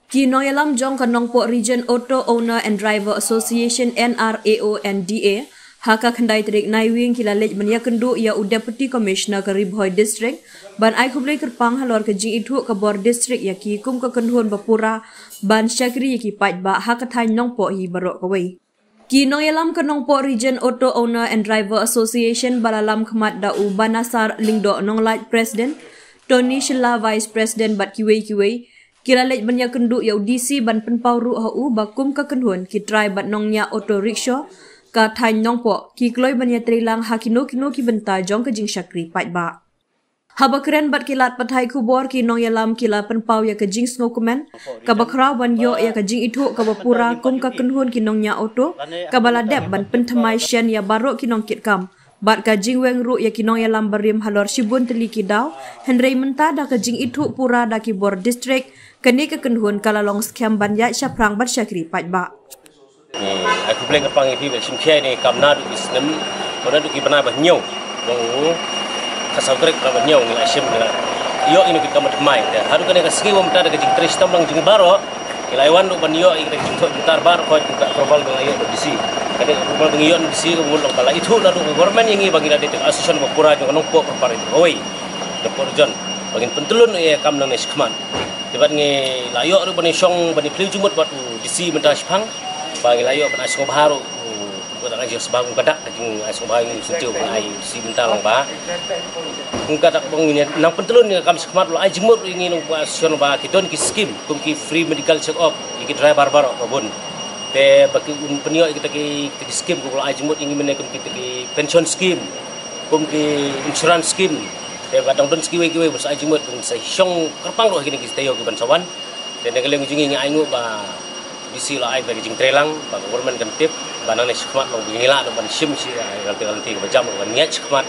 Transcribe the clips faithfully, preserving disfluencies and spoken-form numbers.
Ki nongïalam jong ka Nongpoh Region Auto Owner and Driver Association, N R A O N D A, ha ka khyndai tarik Naiwieng ki la leit ban ïakynduh ïa u Deputy Commissioner ka Ri Bhoi District ban ai khublei kyrpang halor ka jingithuh ka bor district ïa ki kum ka kynhun ba pura ban shakri ïa ki paidbah ha ka thaiñ Nongpoh hi baroh kawei. Ki nongïalam ka Nongpoh Region Auto Owner and Driver Association ba la lam khmat da u Banasar Lyngdoh Nonglait President, Tony Shylla Vice President bad kiwei kiwei, ki la leit ban ïakynduh ïa u D C ban pynpaw ruh ha u ba kum ka kynhun ki trai bad nongñiah auto rickshaw ka thaiñ Nongpoh ki kloi ban ïatreilang ha kino kino ki bynta jong ka jingshakri paidbah. Haba kren bad ki lad pathai khubor, ki nongïalam ki la pynpaw ïa ka jingsngewkmen kaba khraw ban ïoh ïa ka jingithuh kaba pura kum ka kynhun ki nongñiah auto kaba la dep ban pynthymmai shen ïa baroh ki nongkitkam bad ka jingweng ruh ïa ki nongïalam barim halor shibun tylli ki daw. Hynrei mynta da ka jingithuh pura da ki bor district, kane ka kynhun ka la long skhem ban ïaid shaphrang ban shakri paidbah. Ngi ai khublei kyrpang ïa phi ba shim khia ïa kane ka kam naduh ki snem, ba naduh ki bnai ba hynñiew, jong u khatsaw tarik bnai ba hynñiew ngi la shim, ngi la ïoh ïa kane ka kam thymmai. Te haduh kane ka sngi ba mynta da ka jingtrei shitom lang jong ngi baroh, ngi la ïa wan ruh ban ïoh ïa kane ka jingthoh jingtyntar baroh, kane ka approval ba ngi la ïoh na D C. Kane ka approval ba ngi ïoh na D C ka mut long ba la ithuh naduh ka government ïa ngi ba ngi la dei tang association ba pura jong ka Nongpoh Preparatory Hawei, Nongpoh Region, ba ngin pyntlun ïa ka kam nangne shakhmat. Te bad ngi la ïoh ruh ban ïashong ban ïaphylliew jingmut bad u D C mynta shaphang, ba ngi la ïoh ban ai sngewbha ruh, u, u, ka dak ka jingsngewbha, ka dak ka jingai sngewbha ïa u syntiew ba ngi ai u D C mynta lang ba kum ka dak ba ngin nang pyntlun ïa ka kam shakhmat. U la ai jingmut ruh ïa ngi nongpoh association ba ki don ki skim kum ki free medical check up ïa ki driver baroh ba bun. Te ba ki un pynïoh ïa kita ki, kita ki skim, kum u la ai jingmut ïa ngi mynne kum kita ki pension scheme, kum ki insurance scheme. Te ba dang don sa kiwei kiwei ba sa ai jingmut, ba sa shong kyrpang ruh ha kine ki taïew ki ban sa wan. Te na ka liang jong ngi ngi ainguh ba D C u la ai da ka jingtreilang, ba ka government kan tip ba nangne shakhmat long ba ngi lah ban shim shi, ah, ka lynti, ka lynti kaba jam, ban ïaid shakhmat,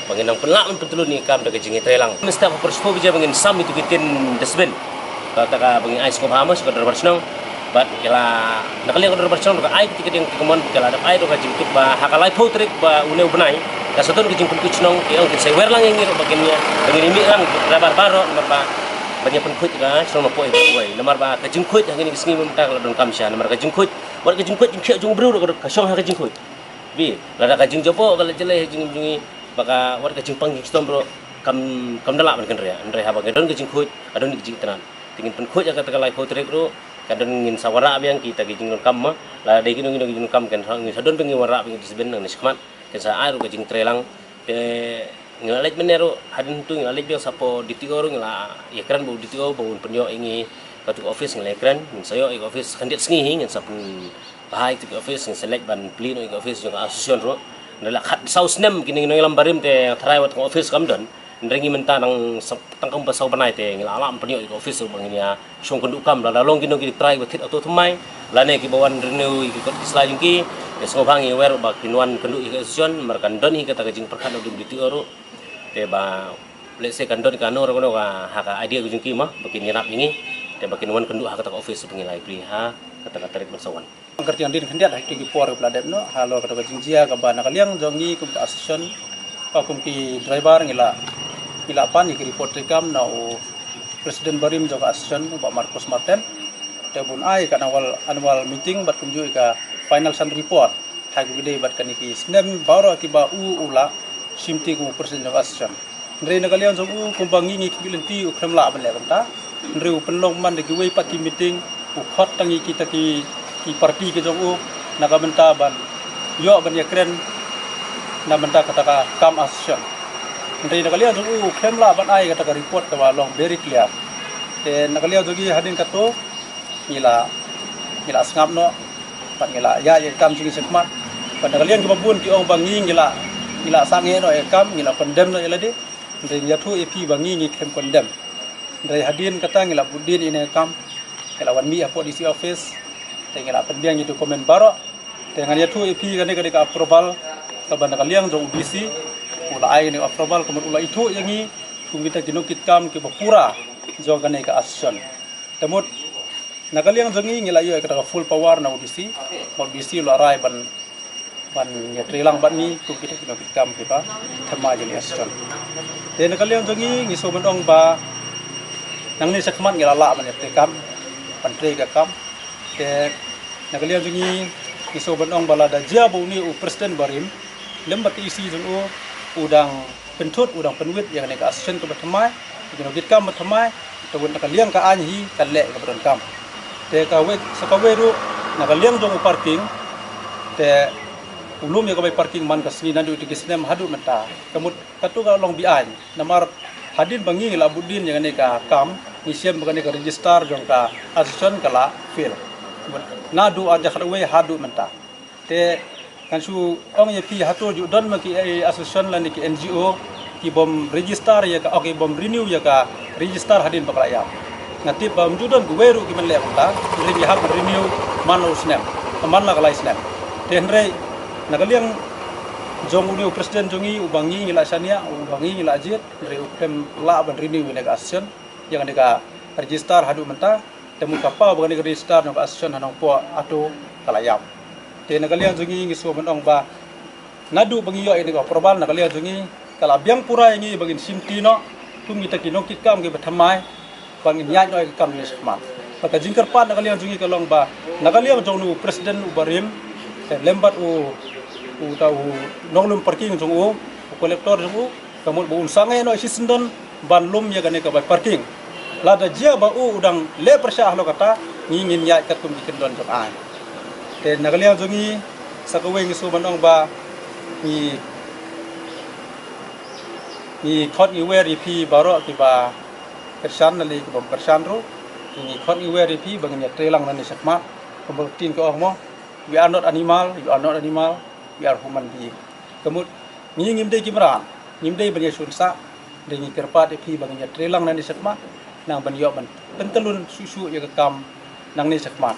ba ngin nang pynlah ban pyntlun ïa ka kam da ka jingïatreilang. Mynstep ha por shiphew baje ba ngin sam ïa kito ki tin dustbin, kata ka ba ngi ai sngewbha mo sha ka dorbar shnong. Bad ki la, na ka liang ka dorbar shnong ruh ka ai kito ki dieng kito ki mon, ki la dep ai ruh ka jingkut ba ha ka laiphew tarik ba une u bnai, ka sa don ka jingpynkhuid shnong, ki ong kin sa wer lang ïa ngi ruh ba kin ïa, ba ngin ïa mih lang driver baroh, namar ba ban ïa pynkhuid ka shnong Nongpoh ïa kawei. Namar ba ka jingkhuid ha kine ki sngi mynta ka la donkam sha, namar ka jingkhuid, wat ka jingkhuid jingkhiah jong u briew ruh ka shong ha ka jingkhuid. Bad lada ka jingjaboh ka la jlei ha jingim jong ngi, ba ka, wat ka jingpang jingshitom ruh kam, kam da lah ban kynriah. Hynrei haba ka don ka jingkhuid, ka don ka jingitynnad. Te ngin pynkhuid ha kata ka laiphew tarik ruh, ka don, ngin sa wanrah biang kita ki jingdonkam mo. Lada dei kino kino ki jingdonkam kan, ngin sa don biang, ngin wanrah biang ki dustbin nangne shakhmat, kan sa ai ruh ka jingtreilang. Te ngi la leit mynne ruh, hadien tu ngi la leit biang shapoh D T O ruh, ngi la ïakren bad u D T O ba un pynïoh ïa ngi katu ka office, ngi la ïakren, ngin sa ïoh ïa ka office khyndiat sngi hi, ngin sa pyn bha ïa katu ka office, ngin sa leit ban plie noh ïa ka office jong ka association ruh. Ngi la khatsaw snem kine ki nongïalam barim te tharai wat ka office kam don. Hynrei ngi mynta nang sa-, tang kumba saw bnai te ngi la lah ban pynïoh ïa ka office ruh ba ngin ïa shong kynduh kam, lada long kino ki trai ba thied auto thymmai, lane kiba wan renew ïa ki kot ki sla jong ki. Te sngewbha ngi wer ruh ba kin wan kynduh ïa ka association, namar kan don hi kata ka jingpyrkhat na u D T O ruh. Te ba lehse kan don kano kano ka, ha ka idea ka jong ki mo, ba kin ïanap ïa ngi. Te ba kin wan kynduh ha kata ka office ba ngi la plie ha kata ka tarik ban sa wan. Kyrteng hadien khyndiat ha kito ki por ba la dep noh, halor kata ka jingjia kaba na ka liang jong ngi kum ka association, ba kum ki driver ngi la, ngi la pan ïa ki report treikam na u president barim jong ka association, u Bah Marcus Martin. Te bun ai ka annual, annual meeting bad kumjuh ïa ka financial report. Thai kumjuh bad kane ki snem baroh kiba u, u la shim ti kum u president jong ka association. Hynrei na ka liang jong u kumba ngi ngi khmih lynti u khlem lah ban leh kumta. Hynrei u pynlong man da kiwei pat ki meeting, u khot tang ïa kita ki, ki party ki jong u na ka bynta ban ïoh ban ïakren na bynta kata ka kam association. Hynrei na ka liang jong u u khlem lah ban ai kata ka report kaba long very clear. Te na ka liang jong ngi hadien kato ngi la, ngi la sngap noh bad ngi la ïaid ïa ka kam jong ngi shakhmat. Bad na ka liang kiba bun ki ong ba ngi ngi la, ngi la sangeh noh ïa ka kam, ngi la condemn noh ïa lade. Hynrei ngi ïathuh ïa phi ba ngi ngi khlem condemn. Hynrei hadien kata ngi la bud dien ïa kane ka kam, ngi la wan mih hapoh D C office. Te ngi la pynbiang ïa ki document baroh. Te ngan ïathuh ïa phi kane ka dei ka approval kaba na ka liang jong u D C u la ai kane ka approval, ka mut u la ithuh ïa ngi kum kita ki nongkitkam kiba pura jong kane ka association. Te mut na ka liang jong ngi ngi la ïoh ïa kata ka full power na u D C. Ba u D C u la rai ban, ban ïatreilang bad ngi kum kita ki nongkitkam kiba thymmai jong ka association. Te na ka liang jong ngi ngi sngewbha ban ong ba nangne shakhmat ngi la lah ban ïatreikam. Kan trei ka kam. Te na ka liang jong ngi, ngi sngewbha ban ong ba lada jia ba une u president barim lem bad ka E C jong u, u dang pynthut, u dang pynwit ïa kane ka association kaba thymmai, ïa kine ki kam ba thymmai, te wat na ka liang ka aiñ hi kan leh kaba donkam. Te kawei sa kawei ruh, na ka liang jong u parking, te u lum ïa ka bai parking man ka sngi naduh ïa ki snem haduh mynta. Ka mut katu ka long be-aiñ. Namar hadien ba ngi la bud dien ïa kane ka kam, ngi shem ba kane ka register jong ka association ka la fail naduh ar hajar khatwei haduh mynta. Te ngan shu ong ïa phi, hato ju don ma ki, eh, association lane ki N G O ki bym register ïa ka, oh, ki bym renew ïa ka register hadien ba ka la ïap? Nga tip ba ym ju don kiwei ruh ki ban leh kumta, hynrei ngi hap ban renew man la u snem, man la ka lai snem. Te hynrei na ka liang jong une u president jong ngi, uba ngi ngi la shaniah, uba ngi ngi la jied, hynrei u khlem lah ban renew ïa kane ka association, ïa kane ka register haduh mynta. Te mut ka paw ba kane ka register jong ka association ha Nongpoh Ato ka la ïap. Te na ka liang jong ngi, ngi sngewbha ban ong ba naduh ba ngi ïoh ïa kane ka approval, na ka liang jong ngi ka la biang pura ïa ngi ba ngin shimti noh kum kita ki nongkitkam kiba thymmai, ba ngin ïaid noh ïa ka kam nangne shakhmat. Bad ka jingkyrpad na ka liang jong ngi ka long ba na ka liang jong une u president uba rim, te lem bad u, uta u nonglum parking jong u, u collector jong u, ka mut ba un sangeh noh shisyndon ban lum ïa kane ka bai parking. Lada jia ba u u dang leh pyrshah halor kata, ngi ngin ïaid katkum ki kyndon jong aiñ. Te na ka liang jong ngi, sa kawei ngi sngewbha ban ong ba ngi, ngi khot ngi wer ïa phi baroh kiba kyrshan lane ki bym kyrshan ruh. Ngi khot ngi wer ïa phi ba ngin ïatrei lang nangne shakhmat. Kumba ka ktien ka ong mo, "We are not animal, you are not animal, we are human being." Ka mut ngi ngim dei ki mrad, ngim dei ban ïashun sah, hynrei ngi kyrpad ïa phi ba ngin ïatrei lang nangne shakhmat, nang ban ïoh ban pyntyllun shuh shuh ïa ka kam nangne shakhmat.